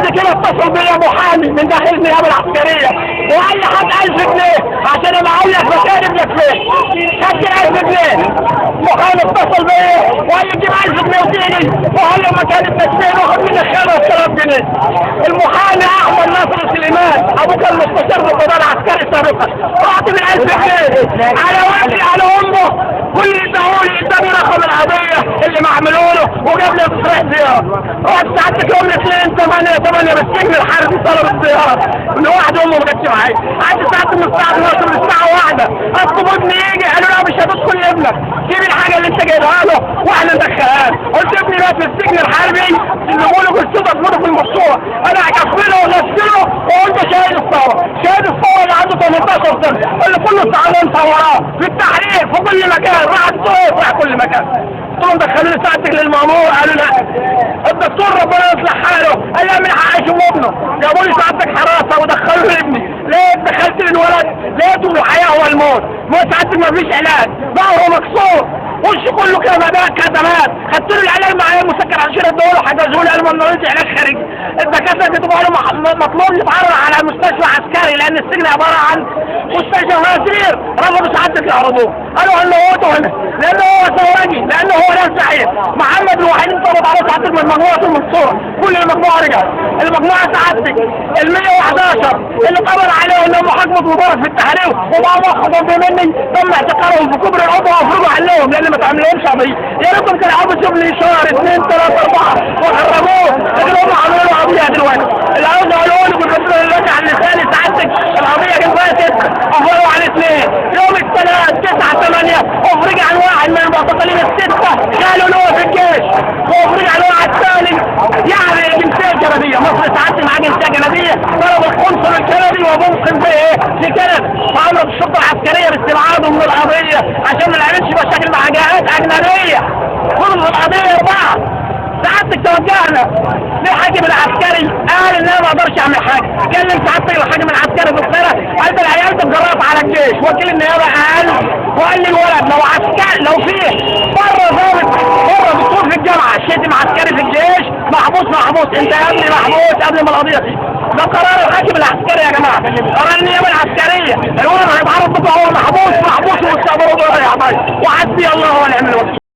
كده اتصل بيا محامي من داخل النيابة العسكرية وقال لي هات 1000 جنيه عشان انا اقول لك مكان ابنك فين. خدت 1000 جنيه. محامي اتصل بيا وقال لي جيب 1000 جنيه وتيجي وقال له مكان ابنك فين واخد منك 5000 جنيه. المحامي احمد ناصر سليمان ابوه كان مستشار في القضاء العسكري سابقا. رحت بال 1000 جنيه على وجهي على امه، كل اللي اداهولي اداني رقم القضية اللي معملوا له وجاب لي تصريح زيارة. رحت ساعتك يوم الاثنين 8/8 بالسجن الحربي طلب الزيارة لوحده، امه ما جاتش معايا. قعدت ساعة من الساعة 12 للساعة 1 اطلب ابني يجي، قالوا لا مش هتدخل ابنك، سيب الحاجة اللي انت جايبها له واحنا ندخلها له. قلت ابني مات في السجن الحربي، سلموا له جثته في المقصورة، انا هكفله واغسله وقلت شاهد الثورة، شاهد الثورة اللي عنده 18 سنة اللي كله استعمال ثورات في التحرير في كل مكان، راح السوق راح كل مكان. قلت لهم دخلوني ساعتك للمامور، قالوا لا. الدكتور ربنا يصلح حاله قال لا من حقي اشوف ابنه. جابوا لي ساعتك حراسة ودخلوا لي ابني. ليه دخلت للولد؟ لقيته الحياة والموت، ما ساعتك ما فيش علاج، ظهره مكسور، وشه كله كمادات كدمات. خدت له العلاج معايا مسكر عشان ادوه له، حجزوه لي، قالوا ممنوع علاج خارجي. الدكاترة كتبوا له مطلوب يتعرض على مستشفى عسكري لان السجن عبارة عن مستشفى سرير. رفضوا سعادتك يعرضوه، قالوا هنموته هنا لانه هو ثورجي، لانه هو ناس زعيم. محمد الوحيد انطلب عليه سعادتك من مجموعة المنصورة، كل المجموعة رجعت. المجموعة سعادتك ال 111 اللي قبض عليهم انهم محاكمة مبارك في التحرير وبقوا مخهم مني، تم اعتقالهم في كوبري القبة وافرجوا عليهم لان ما تعملهمش قضية. يا ريتهم كانوا عاوزين يشوف لي شهر 2 3 4 وخرجوه، لكن هم عملوا له قضية دلوقتي. اللي عاوز اقوله لكم بالنسبة على لساني سعادتك، القضية جت فيها 6 افرجوا عن 2 يوم الثلاث 9/8 افرج عن واحد من المعتقلين ال6 قالوا له في الجيش، وافرج عن واحد ثاني يعني جنسية كنديه. مصر سعادتك معاه جنسية كنديه، طلب القنصل الكندي وممكن في ايه في كندا، فامرت الشرطة العسكرية باستبعاده من القضية عشان ما نعملش مشاكل مع جهات اجنبية. فرض القضية 4. سعادتك توجهنا للحاكم العسكري قال ان انا ما اقدرش اعمل حاجة. كلم سعادتك الحاكم العسكري في القاهرة قال ده العيال اتجرأت على الجيش. وكيل النيابة قال وقال للولد لو عسكري لو فيه بره ضابط بره دكتور في الجامعة شتم عسكري في الجيش محبوس محبوس، انت يا ابني محبوس قبل ما القضية تيجي. ده قرار الحاكم العسكري يا جماعة، قرار النيابة العسكرية. الولد هيتعرض بكره هو محبوس محبوس ومستقبله ضايع. وحسبي الله ونعم الوكيل.